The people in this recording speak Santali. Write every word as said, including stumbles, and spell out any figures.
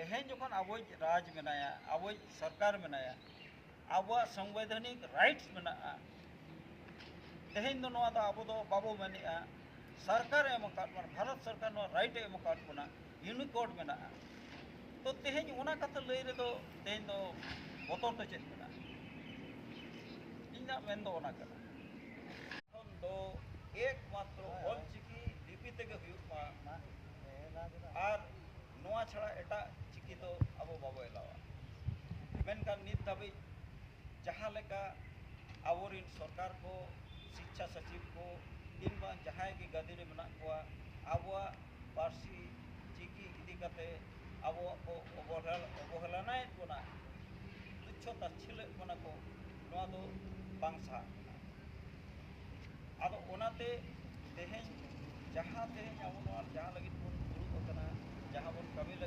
ᱛᱮᱦᱮᱧ ᱡᱚᱠᱷᱚᱱ ᱟᱵᱚᱭᱤᱡ ᱨᱟᱡᱽ ᱢᱮᱱᱟᱭᱟ, ᱟᱵᱚᱭᱤᱡ ᱥᱚᱨᱠᱟᱨ ᱢᱮᱱᱟᱭᱟ, ᱟᱵᱚᱣᱟᱜ ᱥᱚᱝᱵᱤᱫᱷᱟᱱᱤᱠ ᱨᱟᱭᱤᱴᱥ ᱢᱮᱱᱟᱜᱼᱟ᱾ ᱛᱮᱦᱮᱧ ᱫᱚ ᱱᱚᱣᱟ ᱫᱚ ᱟᱵᱚ ᱫᱚ ᱵᱟᱵᱚ ᱢᱮᱱᱮᱜᱼᱟ, ᱥᱚᱨᱠᱟᱨ ᱮ ᱮᱢ ᱟᱠᱟᱫ ᱵᱚᱱᱟ, ᱵᱷᱟᱨᱚᱛ ᱥᱚᱨᱠᱟᱨ ᱱᱚᱣᱟ ᱨᱟᱭᱤᱴ ᱮ ᱮᱢ ᱟᱠᱟᱫ ᱵᱚᱱᱟ, ᱤᱭᱩᱱᱤᱠᱳᱰ ᱢᱮᱱᱟᱜᱼᱟ᱾ ᱛᱚ ᱛᱮᱦᱮᱧ ᱚᱱᱟ ᱠᱟᱛᱷᱟ ᱞᱟᱹᱭ ᱨᱮᱫᱚ ᱛᱮᱦᱮᱧ ᱫᱚ ᱵᱚᱛᱚᱨ ᱫᱚ ᱪᱮᱫ ᱢᱮᱱᱟᱜᱼᱟ? ᱤᱧᱟᱹᱜ ᱢᱮᱱ ᱫᱚ ᱚᱱᱟ ᱠᱟᱱᱟ᱾ ᱠᱷᱚᱱ ᱫᱚ ᱮᱠᱢᱟᱛᱨᱚ ᱚᱞᱪᱤᱠᱤ ᱞᱤᱯᱤ ᱛᱮᱜᱮ ᱦᱩᱭᱩᱜ ᱢᱟ, ᱟᱨ ᱱᱚᱣᱟ ᱪᱷᱟᱲᱟ ᱮᱴᱟᱜ ᱪᱤᱠᱤ ᱫᱚ ᱟᱵᱚ ᱵᱟᱵᱚ ᱮᱞᱟᱣᱟ᱾ ᱢᱮᱱᱠᱷᱟᱱ ᱱᱤᱛ ᱫᱷᱟᱹᱵᱤᱡ ᱡᱟᱦᱟᱸ ᱞᱮᱠᱟ ᱟᱵᱚᱨᱮᱱ ᱥᱚᱨᱠᱟᱨ ᱠᱚ, ᱥᱤᱪᱪᱷᱟ ᱥᱚᱪᱤᱵᱽ ᱠᱚ, ᱠᱤᱝᱵᱟ ᱡᱟᱦᱟᱸᱭ ᱜᱮ ᱜᱟᱹᱫᱤ ᱨᱮ ᱢᱮᱱᱟᱜ ᱠᱚᱣᱟ, ᱟᱵᱚᱣᱟᱜ ᱯᱟᱹᱨᱥᱤ ᱪᱤᱠᱤ ᱤᱫᱤ ᱠᱟᱛᱮ ᱟᱵᱚᱣᱟᱜ ᱠᱚ ᱚᱵᱚᱦᱮᱲ-, ᱚᱵᱚᱦᱮᱞᱟᱱᱟᱭᱮᱫ ᱵᱚᱱᱟ, ᱛᱩᱪᱷᱚ ᱛᱟᱪᱷᱤᱞᱮᱫ ᱵᱚᱱᱟ ᱠᱚ, ᱱᱚᱣᱟ ᱫᱚ ᱵᱟᱝ ᱥᱟᱦᱟᱜ ᱠᱟᱱᱟ᱾ ᱟᱫᱚ ᱚᱱᱟᱛᱮ ᱛᱮᱦᱮᱧ ᱡᱟᱦᱟᱸ, ᱛᱮᱦᱮᱧ ᱟᱵᱚ ᱱᱚᱣᱟ ᱡᱟᱦᱟᱸ ᱞᱟᱹᱜᱤᱫ ᱵᱚᱱ ᱫᱩᱲᱩᱵ ᱟᱠᱟᱱᱟ, ᱡᱟᱦᱟᱸ ᱵᱚᱱ ᱠᱟᱹᱢᱤ ᱞᱟᱹᱜᱤᱫ